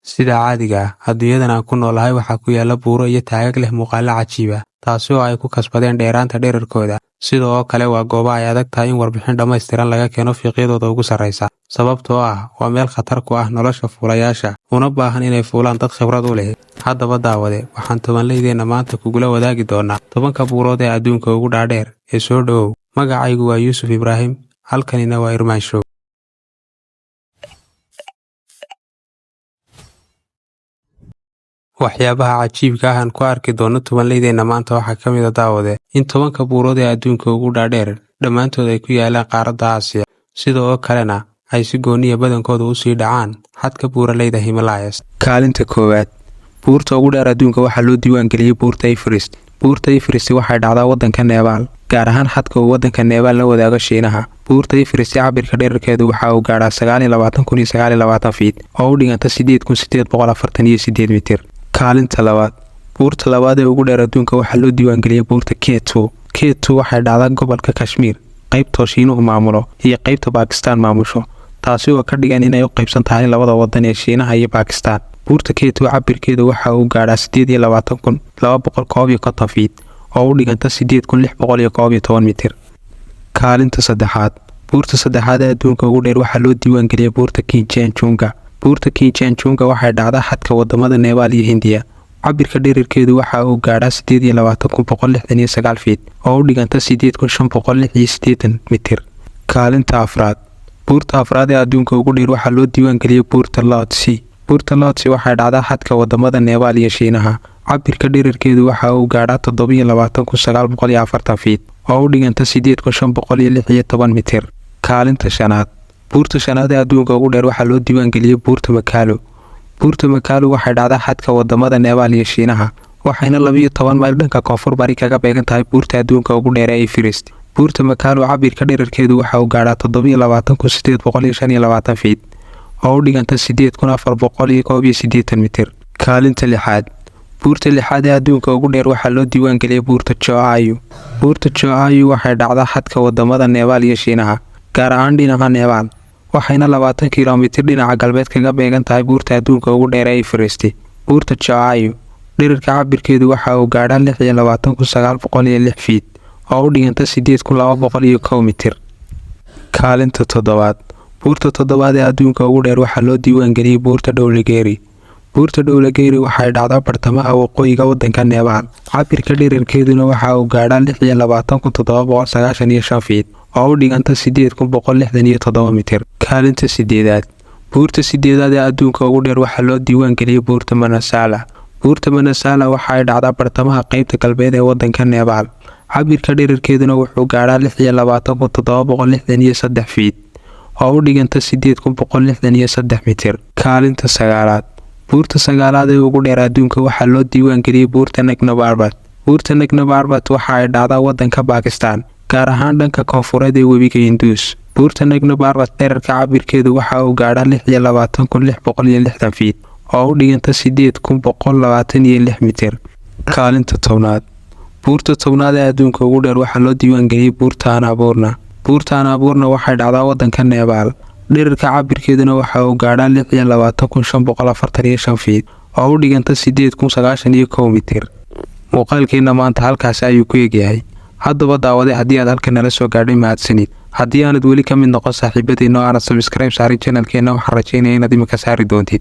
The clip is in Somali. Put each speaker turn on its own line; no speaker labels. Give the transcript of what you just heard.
Sida caadiga ah, adduunyadan aan ku noolahay waxaa ku yaala buuro iyo taagag leh muuqaallo cajiib ah, taasi oo ay ku kasbadeen dheeraanta dhererkooda. Sidoo kale waa goobo ay adag tahay in warbixin dhammaystiran laga keeno fiiqyadooda ugu sarreysa, sababtoo ah waa meel khatar ku ah nolosha fuulayaasha, una baahan inay fuulaan dad khibrad u leh. Haddaba daawade, waxaan tobanleydeenna maanta kugula wadaagi doonaa 10-ka buurood ee adduunka ugu dhaadheer ee soo dhowow. Magacaygu waa Yuusuf Ibraahim, halkanina waa Irmaan Show. Waxyaabaha cajiibka ah aan ku arki doono tobanleydeenna maanta waxaa ka mid a, daawade, in 10-ka buurood ee adduunka ugu dhaadheer dhammaantood ay ku yaalaan qaaradda Aasiya, sidoo kalena ay si gooniya badankooda u sii dhacaan xadka buuraleyda Himalayas.
Kaalinta koowaad, buurta ugu dheer adduunka waxaa loo diiwaangeliyey buurta Everest. Buurta Everest waxay dhacdaa waddanka Nebaal, gaar ahaan xadka uu waddanka Nebaal la wadaago Shiinaha. Buurta Everest cabirka dhererkeedu waxa uu gaadhaa 29,029 fiit oo u dhiganta 8,848 mitir. Kaalinta labaad, buurta labaad ee ugu dheer adduunka waxaa loo diiwaangeliyey buurta K2. K2 waxay dhacdaa gobolka Kashmiir, qaybtoo Shiinuhu maamulo iyo qaybta Baakistaan maamusho, taasi oo ka dhigan inay u qaybsan tahay labada wadan ee Shiinaha iyo Baakistaan. Buurta K2 cabirkeedu waxa uu gaadhaa 28,251 fiit oo u dhiganta 8,611 mitir. Kaalinta saddexaad, buurta saddexaad ee adduunka ugu dheer waxaa loo diiwaangeliyey buurta Kanchenjunga. Buurta Kanchenjunga waxay dhacdaa xadka wadamada Nebaal iyo Hindiya. Cabirka dhererkeedu waxa uu gaadhaa 28,169 fiit oo u dhiganta 8,586 mitir. Kaalinta afraad, buurta afraad ee adduunka ugu dheer waxaa loo diiwaangeliyey buurta Lhotse. Buurta Lhotse waxay dhacdaa xadka wadamada Nebaal iyo Shiinaha. Cabirka dhererkeedu waxa uu gaadhaa 27,940 fiit oo u dhiganta 8,516 mitir. Kaalinta shanaad, buurta shanaad ee adduunka ugu dheer waxaa loo diiwaangeliyey buurta Makalu. Buurta Makalu waxay dhacdaa xadka wadamada Nebaal iyo Shiinaha, waxayna 12 mayl dhanka koonfur bari kaga beegan tahay buurta adduunka ugu dheer ee Everest. Buurta Makalu cabirka dhererkeedu waxa uu gaadhaa 27,825 fiit oo u dhiganta 8,481 mitir. Kaalinta lixaad, buurta lixaad ee adduunka ugu dheer waxaa loo diiwaangeliyey buurta Joayu. Buurta Joayu waxay dhacdaa xadka wadamada Nebaal iyo Shiinaha, gaar ahaan dhinaca Nebaal, waxayna 20 kilomitir dhinaca galbeed kaga beegan tahay buurta adduunka ugu dheer ee Everest. Buurta Joayu dhererka cabirkeedu waxa uu gaadhaa 26,906 fiit oo u dhiganta 8,201 mitir. Kaalinta toddobaad, buurta toddobaad ee adduunka ugu dheer waxaa loo diiwaangeliyey buurta Dhowlageri. Buurta Dhowlageri waxay dhacdaa bartamaha waqooyiga waddanka Nebaal. Cabirka dhererkeeduna waxa uu gaadhaa 26,795 fiit oo u dhiganta 8,167 mitir. Kaalinta sideedaad, buurta sideedaad ee adduunka ugu dheer waxaa loo diiwaangeliyey buurta Manasala. Buurta Manasala waxa ay dhacdaa bartamaha qaybta galbeed ee waddanka Nebaal. Cabirka dhererkeeduna wuxuu gaadhaa 26,763 fiit oo u dhiganta 8,163 mitir. Kaalinta sagaalaad, buurta sagaalaad ee ugu dheer adduunka waxaa loo diiwaangeliyey buurta Nanga Parbat. Buurta Nanga Parbat waxa ay dhacdaa waddanka Baakistaan, gaar ahaan dhanka koonfureed ee webiga Induus. Buurta Nanga Parbat dhererka cabirkeedu waxa uu gaadhaa 26,660 fiit oo u dhiganta 8,126 mitir. Kaalinta tobnaad, buurta tobnaad ee adduunka ugu dheer waxaa loo diiwaangeliyey buurta Annapurna. Buurta Annapurna waxay dhacdaa waddanka Nebaal. Dhererka cabirkeeduna waxa uu gaadhaa 26,545 fiit oo u dhiganta 8,091 mitir. Muuqaalkeenna maanta halkaasi ayuu ku egyahay. Haddaba daawade, haddii aad halkan nala soo gaadhay, mahadsanid. Haddii aanad weli ka mid noqon saaxiibadeenna oo aanad subscribe saarin channelkeenna, waxaan rajaynaya inaad imika saari doontid.